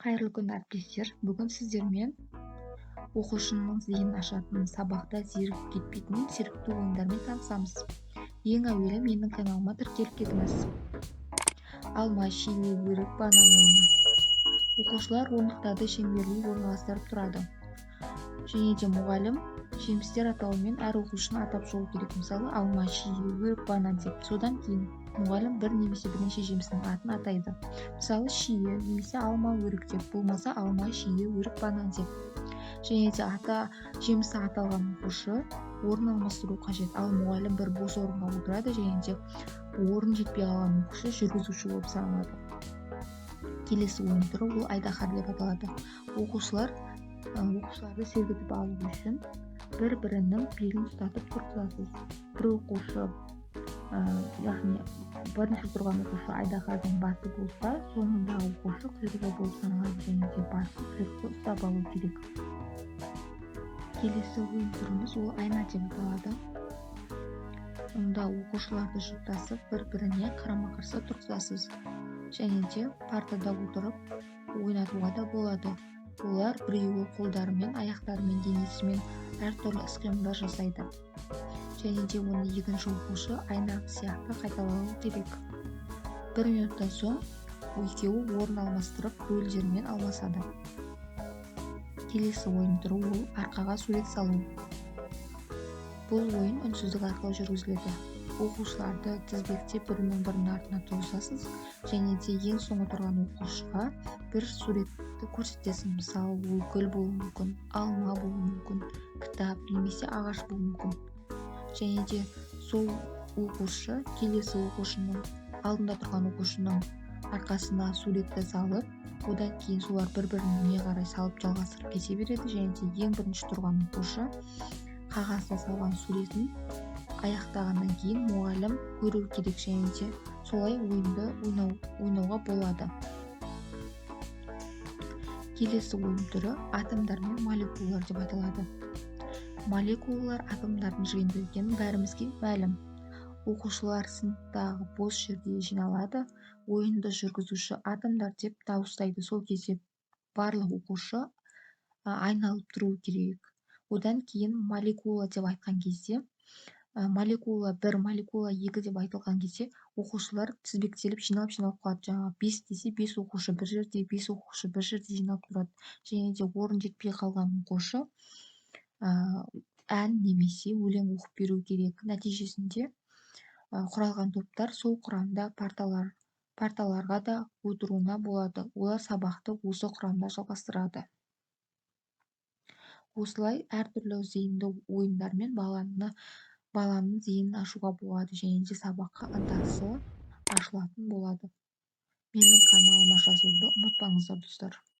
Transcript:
Қайырлы күн, әріптестер! Бүгін сіздермен оқушының зейінін ашатын, сабақта зерігіп кетпейтін сергіту ойындармен танысамыз. Ең әуелі менің каналыма тіркеліп кетіңіз. Алма, шие, өрік, банан ойыны. Оқушылар орындықтарды шеңберлей орналастырып тұрады және де мұғалім жемістер атауымен әр оқушыны атап шығу керек. Мысалы, алма, шие, өрік, банан деп. Содан кейін мұғалім бір немесе бірнеше жемістің атын атайды, мысалы, шие немесе алма, өрік деп, болмаса алма, шие, өрік, банан деп. Және де ата жемісі аталған оқушы орын алмастыру қажет, ал мұғалім бір бос орынға отырады және де орын жетпей қалған оқушы жүргізуші болып саналады. Келесі ойын түрі ол айдаһар деп аталады. Оқушыларды сергітіп алу үшін бір бірінің белін ұстатып тұрғызасыз. Бір оқушы, яғни бірінші тұрған оқушы айдаһардың басы болса, соңындағы оқушы құйрығы болып саналады және де басы құйрықты ұстап алу керек. Келесі ойын түріміз ол айна деп аталады. Онда оқушыларды жұптасып, бір біріне қарама қарсы тұрғызасыз және де партада отырып ойнатуға да болады. Олар біреуі қолдарымен, аяқтарымен, денесімен әртүрлі іс қимылдар жасайды және де оны екінші оқушы айна сияқты қайталауы керек. Бір минуттан соң екеуі орын алмастырып, рөлдерімен алмасады. Келесі ойын түрі ол арқаға сурет салу. Бұл ойын үнсіздік арқылы жүргізіледі. Оқушыларды тізбектеп, бірінің бірінің артына тұрғызасыз және де ең соңғы тұрған оқушыға бір суретті көрсетесің. Мысалы, ол гүл болуы мүмкін, алма болуы мүмкін, кітап немесе ағаш болуы мүмкін. Және де сол оқушы келесі оқушының, алдында тұрған оқушының арқасына суретті салып, одан кейін солар бір біріне қарай салып, жалғастырып кете береді. Және де ең бірінші тұрған оқушы қағазда салған суретін аяқтағаннан кейін мұғалім көру керек. Және де солай ойынды ойнауға болады. Келесі ойын түрі атомдар мен молекулалар деп аталады. Молекулалар атомдардың жиынтығы екені бәрімізге мәлім. Оқушылар сыныптағы бос жерде жиналады. Ойынды жүргізуші «Атомдар» деп дауыстайды. Сол кезде барлық оқушы айналып тұруы керек. Одан кейін «молекула» деп айтқан кезде, молекула бір, молекула екі деп айтылған кезде оқушылар тізбектеліп, жиналып жиналып қалады. Жаңағы бес десе, бес оқушы бір жерде, бес оқушы бір жерде жиналып тұрады. Және де орын жетпей қалған оқушы ән немесе өлең оқып беру керек. Нәтижесінде құралған топтар сол құрамда парталарға да отыруына болады. Олар сабақты осы құрамда жалғастырады. Осылай әртүрлі зейінді ойындармен баланың зейінін ашуға болады және де сабаққа ынтасы ашылатын болады. Менің каналыма жазылуды ұмытпаңыздар, достар!